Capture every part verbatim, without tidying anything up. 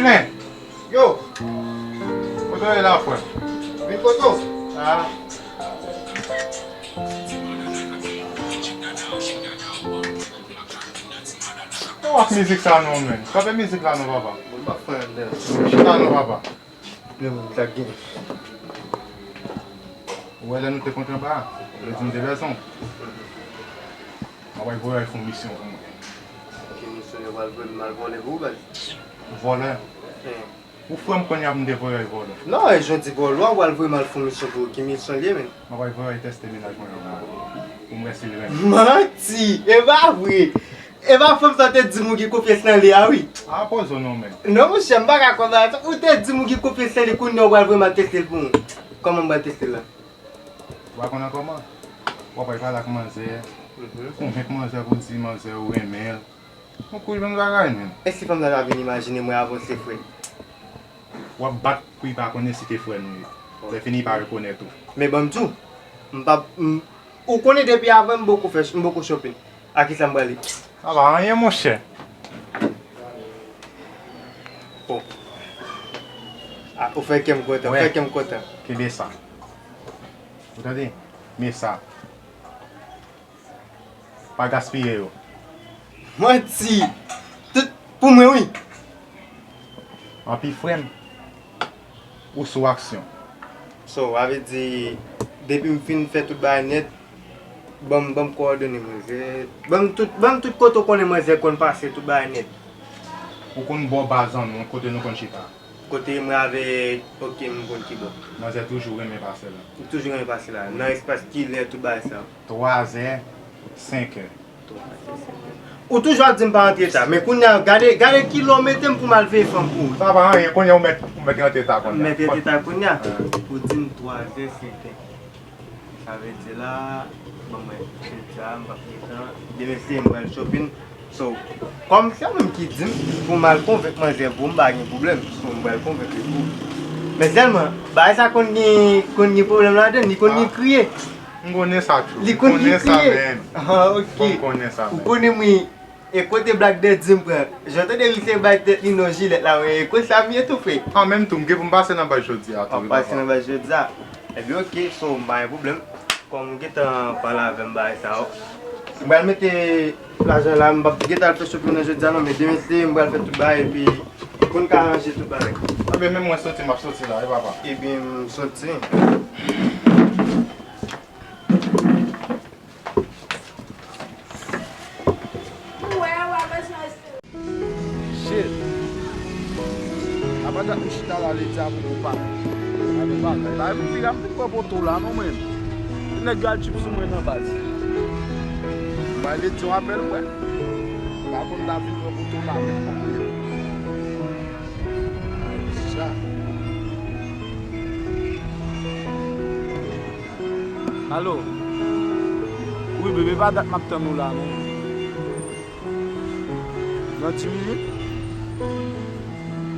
Men, yo! Kote w ye la, frè? Vin kote w. Ah. Yo, ak mizik sa non, men. Kanpe mizik la non, papa. Bon, m ap fè anndan. Chita non, papa. Men, men, sa gen. Ou wè lè nou te kontre anba a, ou te di m te bezwen w. Mwen pral voye w al fè yon misyon pou mwen. Ki misyon yo pral voye m al vòlè pou ou, baz? Vòlè? Hen. Ou frè m kounye a pou m te voye w al vòlè? Non, e jan w di vòlè, ou pral voye m al fè yon misyon pou ou. Ki misyon l ye, menm? Mwen pral voye w al tèste mennaj mwen an pou mwen. Pou m wè si l renmen m. Manti! E pa vre! E pa fanm sa w te di m ou gen konfyans nan li a, wi. A, poze w non, men. Non, monchè, m pa ka kwè bagay sa. Ou te di m ou gen konfyans nan li, kounye a w pral voye m al teste l pou mwen. Kòman m pral teste l la? Ou pa konnen kòman? W ap al pale ak manzè, konvenk manzè pou di manzè ou renmen l. Yon kou menm bagay, menm. E si fanm sa ta vin imajine mwen avanse, frè? W ap bat pou li pa konnen si te frè nou ye. Lè fini, li pa rekonèt ou. Men ban m di w, m pa, m, ou konnen depi avan m poko fè, m poko shopping. A kisa m prale? A pa anyen, monchè. Oh. Ah, ou fè kè m kontan, ou fè kè m kontan. Kenbe sa. Ou tande? Men sa. Pa gaspiye yo. Manti! Tout pou mwen, wi. Anpi, frè m, ou sou aksyon. So, sa vle di, depi m fin fè tout bagay nèt, ban m, ban m kowòdone manzè, ban m tout, ban m tout kote w konnen manzè konn pase, tout bagay nèt. Ou konn bò baz an nou, kote nou konn chita? Kote mwen avèk, ok, m konn ki bò. Manzè toujou renmen pase la. Li toujou renmen pase la. Nan espas kilè, tout bagay sa. Twazè, senkè. Twazè, senkè. Ou toujou ap di m pa antre ta, men kounye a, gade, gade kilè w mete m pou m al veye fanm pou ou. Sa pa anyen, kounye a ou mèt, ou mèt antre ta kounye a. M mèt antre ta kounye a? Ou di m twazè, senkè. Sa vle di la, bon, mwen, jodi a, m p ap gen tan. Demen, se m pral shopping. So, kòm se ou menm ki di m pou m al konvenk manzè pou m, pa gen pwoblèm. So, m pral konvenk li pou ou. Men sèlman, bagay sa konn gen, konn gen pwoblèm ladan l, li konn gen kriye. M konnen sa, tjou. Li konn gen kriye. Ah, ok. Ou konnen mwen. E kote Black Daddy m pran? Jan tande misye bay tèt li non jilèt la, men e konsa m ye tou, frè. An menm tou, m gen pou m pase nan baz jodi a tou, wi, papa. W ap pase nan baz jodi a? Ebyen, ok, so, m pa gen pwoblèm. Kòm ou gentan pale avè m bagay sa yo, m pral mete lajan la, m p ap gentan al fè shopping nan jodi a non, men demen se m pral fè tout bagay, epi pou n ka ranje tout bagay. Ebyen, men mwen soti, m ap soti la, wi, papa. Ebyen, m soti. Shit. Apa dat m chita la, lè di a pou m pa. Gade bagay la, epi piga m vin pran poto la non, mwen. Nèg yo al tchip sou mwen nan baz. M pral di yon apèl, mwen. Pa konn ta vin pran poto la, men. Sa. Alo? Wi, bebe, pa dat m ap tann ou la, non. Nan di minit?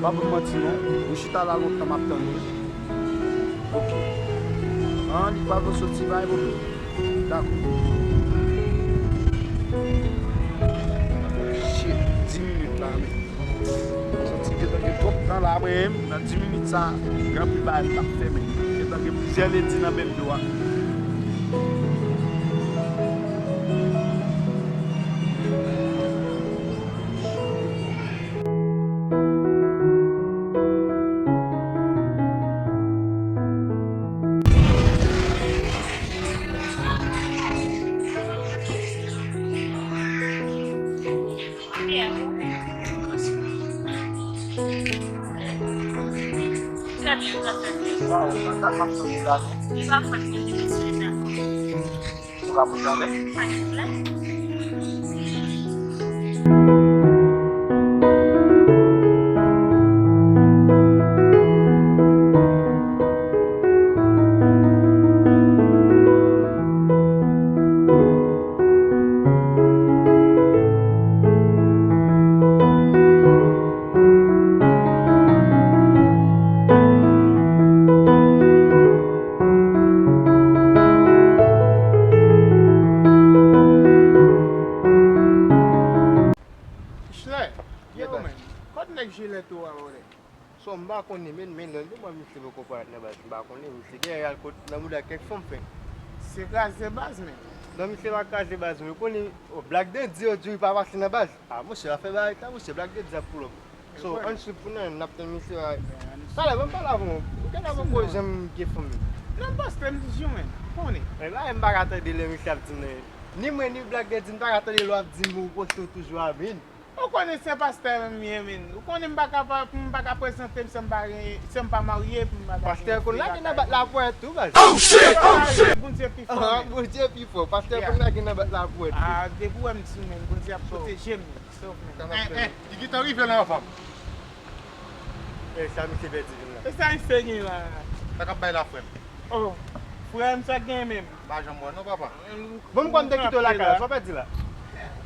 Pa ban m manti, non. Ou chita la lontan, m ap tann ou. Ok. An, li pa vle soti bay, bebe. Dakò. Shit, di minit la, men. Santi gentan gen twòp tan la, mwen menm, nan di minit sa, gen anpil bagay m t ap fè, men gentan gen plizyè ledi nan bendo a. So, m pa konnen, men, men, nan de mwa misye poko parèt nan baz, m pa konnen, misye gen al kot nan mouda kèk fanm fèk. Se kraze baz, men. Non, misye pa kraze baz, men, ou konnen, o, Black Dandy, yo di w li pa pase nan baz. A, monchè, afè bagay sa, monchè, Black Dandy ap pull up. So, ann swiv pou nou, n ap tann misye a. Talè, ban m pale avè w. Ou genlè poko janm gen fanmi. Non, paske m toujou, men, konnen. Men, la, m pa ka tande lè misye ap di m nan. Ni mwen, ni Black Dandy, m pa ka tande lè w ap di m ou poste w toujou a, men. Ou konnen se pastè m ye, men. Ou konnen m pa ka pa, m pa ka prezante m san m pa gen, san m pa marye, pou m pa ka gen fi. Pastè konn lage nan bat lapòt tou, baz. Oh, shit! Oh, shit! Bondye pi fò, men. Bondye pi fò. Pastè konn lage nan bat lapòt tou. A, depi w wè m di, men, Bondye ap pwoteje m, men. Sa w fè? Eh, eh, Igi t rive la anvan m. E sa misye pèdi vin la. E sa misye gen la? Sa k ap bay la, frè m? Oh, frè m, sa k gen menm? M pa janm wè non, papa. Bon, m kwè m te kite w lakay la, sa w pèdi la?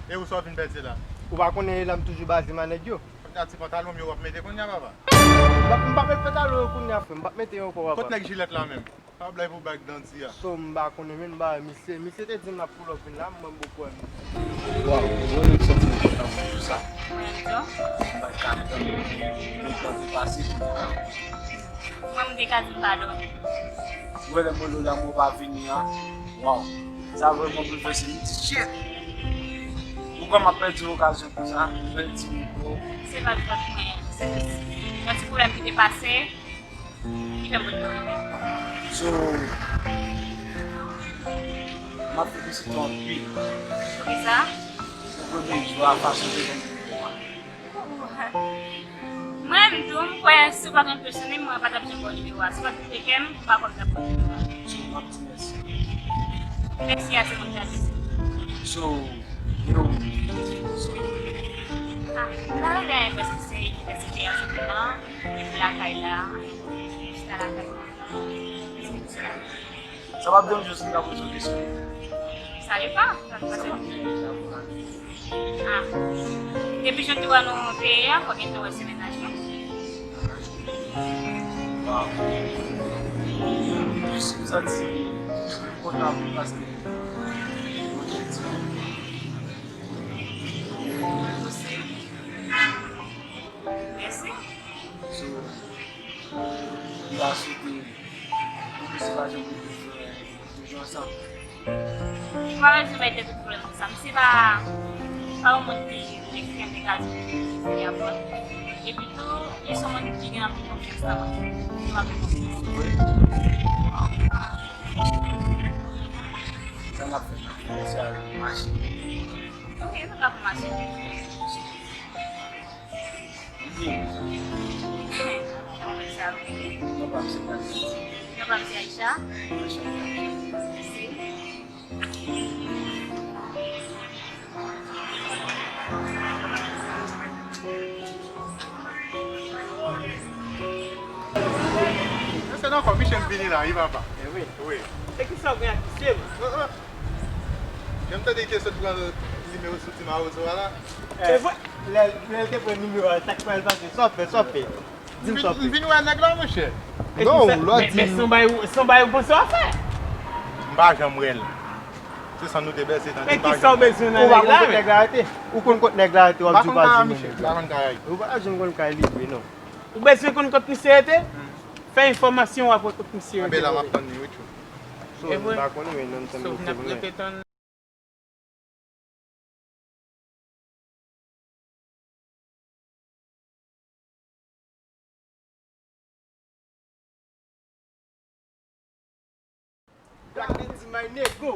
E ou sa w vin pèdi la? Ou pa konnen e la m toujou baze m a nèg yo. Kounye a ti pantalon m yo w ap mete kounye a, papa? M p ap, m p ap met pantalon yo kounye a, frè m, m p ap mete yo ankò, papa. Kot nèg jilèt la menm? Pa blag pou Black Dandy a. So, m pa konnen, men, m pa wè misye. Misye te di m l ap pull up vin la, m wè m poko wè misye. Waw, mwen menm santi m kontan pou jou sa. Mwen menm tou. M pa t ka tann, m te pase pou mwen. Mwen, m te ka di m pa dòmi. Mwen, lè mwen la, mwen pa vini a. Waw, sa vrèman boulvèse m. M di, shit! Poukwa m ap pèdi okazyon konsa? Mwen di, oh. Se pa t fòt mwen. Se jis yon ti pwoblèm ki te pase. Ki fè m ret dòmi. So, m ap felisite w anpil. Poukisa? Pou premye jou a, fason w te konn nimewo a. Mwen menm tou, m kwè si w pa t enpresyone m, mwen pa t ap janm ba w nimewo a. Si w pa t goute kè m, m pa kwè m t ap ba w nimewo a. So, m ap di mèsi. Mèsi a se mwen ki adrese. So, yo. Ah, m pa gen anyen prèske se inivèsite a sou plan, epi lakay la, chita lakay la. Sa p ap deranje w si m ta poze w kesyon? Sa depann, sa depann. Sa p ap deranje w si m ta poze w kesyon? Ah. Depi jan m te wè nou te ye a, fò w gentan wè se mennaj mwen. Waw. M santi m kontan anpil paske mwen te di. Mèsi. So, m ta swete nou plis pa janm toujou ansanm. M pa bezwen mete tout pwoblèm konsa. M se pa, pa yon moun ki, ki, ki renmen gade fè apòt. Epi tou, li se yon moun ki gen anpil konfyans nan mwen. Li pa gen konfyans. Vre? Sa n ap fè? Se al mache. Ok, nou ka pou mache. Non pa m se Aisha. Non pa m se Aisha. Mèsi. Mesye nan kò, Michel vini la, wi papa. E wi. Wi. E kisa w gen ak misye menm? Jan m tande ke sot pran nimewo sou ti mawozo a la. E vre? Lè, lè l te pran nimewo a, sa k pral pase? Sa w fè, sa w fè? Di m sa w fè. M vin wè nèg la, monchè. Non, lè w di m. Men se yon bagay, se yon bagay ou panse w ap fè? M pa janm wè l. Se sa nou te bèse tande. E kisa w bezwen nan nèg la menm? Ou pa konn kot nèg la rete? Ou konn kot nèg la rete, w ap di w pa janm wè nèg la. M pa konn kay misye, m pa konn kay li. Ou pa janm konn kay li vre, non. Ou bezwen konn kot misye rete? Fè enfòmasyon w ap wè kot misye rete. Anben la, m ap tann li, wi, tchou. So, m pa konnen, men non, m tann li, se vre. Black Lady, my nigga.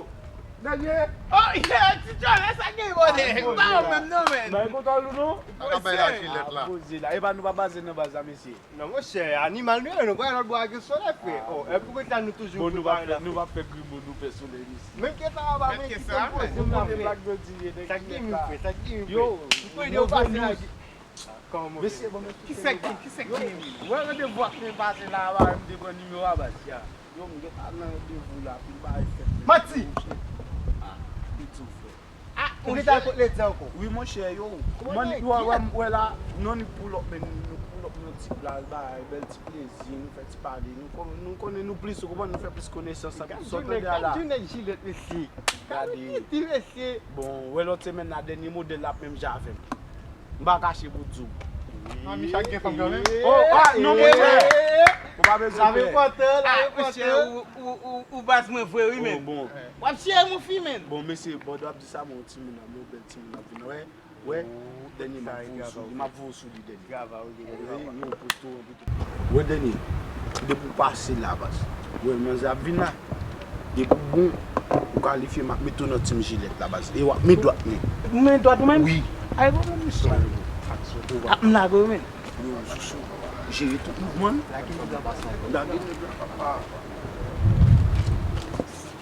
Nèg ye? Oh, yeah, ti Jolè, sa gen bòdè. M pa wè menm non, men. Bay kontan ou non? Ou ka bay la jilèt la. Poze la. Epa nou pa baze nan baz la, mesye. Non, monchè, animal nou ye, nou pral lòt bò a gen solèy, frè. Oh, e poukisa nou toujou prepare la? Bon, nou pa fè, nou pa fè gribo, nou fè solèy, mesye. Menm ke sa va, men ki konn poze m la, frè. Sa k gen menm, frè, sa k gen menm, frè. Yo, m premye yo pase la. Mesye, bon, men kisa ki, kisa ki gen menm? Wè randevou ak mwen pase la, a pa m te pran nimewo a baz, ya. Yo, m gentan nan randevou la, pou m pa fè fè. Manti! Ah, m di w, frè. Ah, ou gentan al kot Lady ankò? Wi, monchè, yo. Mwen, wè, wè, wè la, non, nou pull up, men nou pull up nan ti plaj, bay, bèl ti plezi, nou fè ti pale. Nou kon-, nou konnen nou plis, ou konprann, nou fè plis konesans, sa, sa w tande a la. Gad yon nèg, gad yon nèg jilèt, mesye. Gade. Gad yon ti mesye. Bon, wè lòt semèn la, dènye modèl la ap menm jan avè m. M pa kache pou di w. Ah, Michak gen fanm kanmenm. Oh, ah, non, monchè. Ou pa bezwen pè. Lave pòtè, lave pòtè. Ou, ou, ou, ou baz mwen vre, wi, men. Bon, bon. W ap cheri yon fi, men. Bon, mesye, bòdè ap di sa, men yon timoun, yon bèl timoun ap vin, wè. Wè, dènye m ap voye sou li, m ap voye sou li dènye. Wi, wi, poto, poto. Wè, dènye, depi w pase la, baz. Wè, manzè ap vin la. Depi w bon, ou kalifye, m ap mete w nan team jilèt la, baz. E w ap men dwat mwen. Men dwat ou menm? Wi. Ay, bon, bon, misye. Ap m lage w, men. Yo, Sousou, jere tout mouvman. Lage nèg la, papa.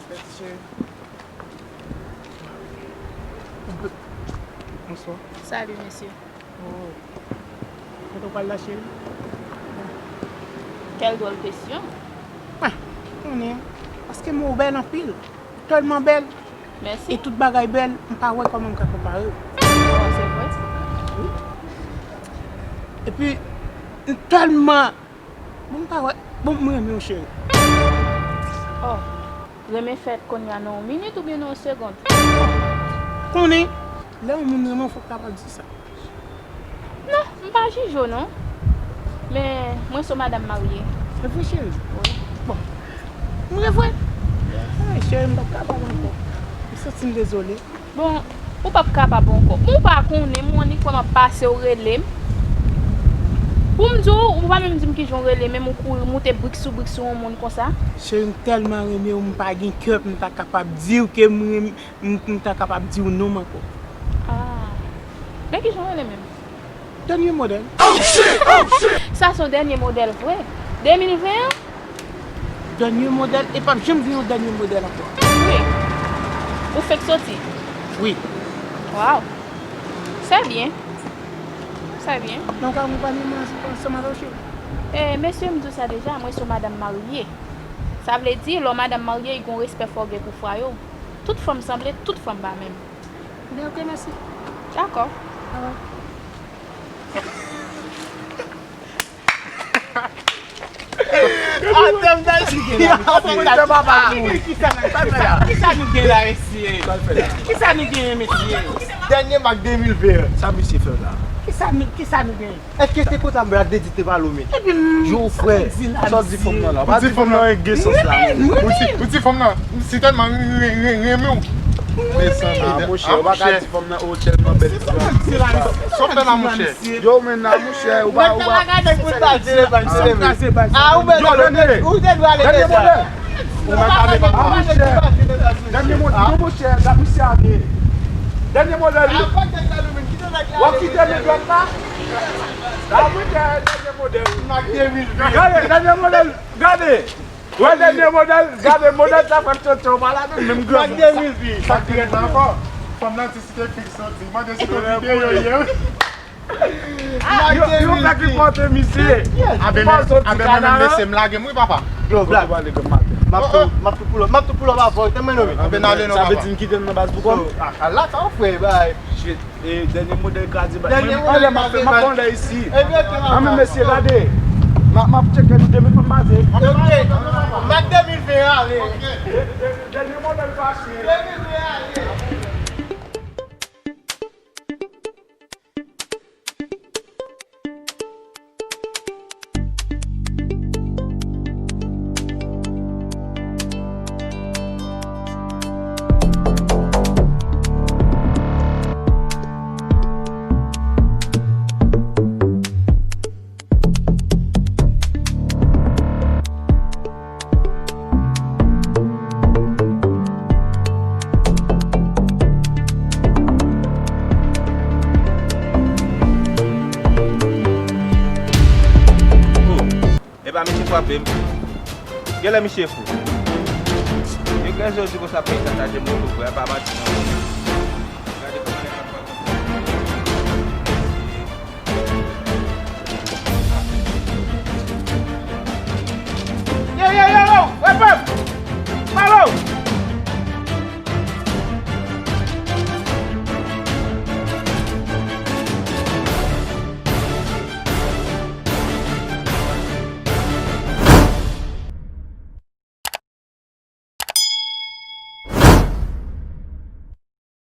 Mesye. Bonswa. Salut, monsieur. Oh. Kote w pral la, cheri? Quelle drôle question. Ah, konnen. Paske mwen w bèl anpil. Tèlman bèl. Mèsi. E tout bagay bèl, m pa wè kòman m ka konpare w. Oh, c'est vrai? Wi. Epi, m tèlman Bon, m pa wè. Bon, m renmen w, cheri. Oh, renmen fèt kounye a nan yon minit oubyen nan yon segond? Konnen, lè yon moun renmen w, fòk w kapab di sa. Non, m pa jije w, non. Men, mwen se yon madanm marye. Se vre, cheri? Wi. Bon, m revwe. Ay, cheri, m p ap kapab ankò. M santi m dezole. Bon, ou p ap kapab ankò. Bon, ou pa konnen, m annik wè m ap pase, ou rele m. Pou m di w, ou pa menm di m kijan w rele, menm ou kouri moute brik sou brik sou yon moun konsa. Cheri, m tèlman renmen w, m pa gen kè pou m ta kapab di w ke m renmen, m, m ta kapab di w non m ankò. Ah. Men kijan w rele menm? Dènye modèl. Sa se yon dènye modèl vre. De mil ven an? Dènye modèl, e p ap janm gen yon dènye modèl ankò. Wi. Ou fenk soti? Wi. Waw. Sa byen. Sa byen. Non, ka akonpanye mwen ansanm avè w, cheri. E, mesye, m di w sa deja, mwen se yon madanm marye. Sa vle di, lè w madanm marye, gen yon respè fò w gen pou frè yo. Tout fanm sanble, tout fanm pa menm. Byen, ok, mèsi. Dakò. Bye bye. Atè m ta di. Kisa nou gen la, mesye? Kisa nou gen, mesye? Dènye mak de mil ven an. Sa misye fè la? Kisa nou, kisa nou gen? Èske se konsa m vle ak dedite pale w, men? Yo, frè, sa w di fanm nan la? Ou di fanm nan gen sans la. Ou di, ou di fanm nan, si tèlman renmen w. Mezanmi, ah, monchè, ou pa ka di fanm nan, oh, tèlman bèl. Sa w fè la, monchè? Yo, men la, monchè, ou pa, ou pa. Ah, ou menm, ou te dwe ale deja. Ou mèt ale, papa. Dènye modèl, non, monchè, gad misye ale. Dènye modèl, wi. W ap kite men dwèt la? Gade, dènye modèl, gade. Wè dènye modèl, gade modèl sa, frè Tchotcho, pa la menm, menm gran. Mak de mil pi. Sa ki rete ankò? Fanm nan di si te fik soti. Mande si te videyo ye. Yo, yo fèk li pote misye. Abe, men, abe, mwen menm, mesye, m lage m, wi, papa. Yo, blag. M ap tou, m ap tou pull up, m ap tou pull up avè w, tann mwen non, men. Abe, n ale non, papa. Sa vle di m kite m nan baz pou kò m? Ah, la, sa w fè, bay. Shit. E, dènye modèl kraze baz. Dènye modèl kraze baz. Mwen, mwen, mwen, mwen, mwen, isi. Ebyen, ok, papa. An, men, mesye, gade. M ap, m ap tcheke li demen pou m pase. Ok. Mak de mil ven ale. Dènye modèl fache. De mil ven ale. Oh, epa misye frape m. Genlè misye fou. Yo kraze yo di konsa peyi sa chaje moun tou, frè, pa manti non.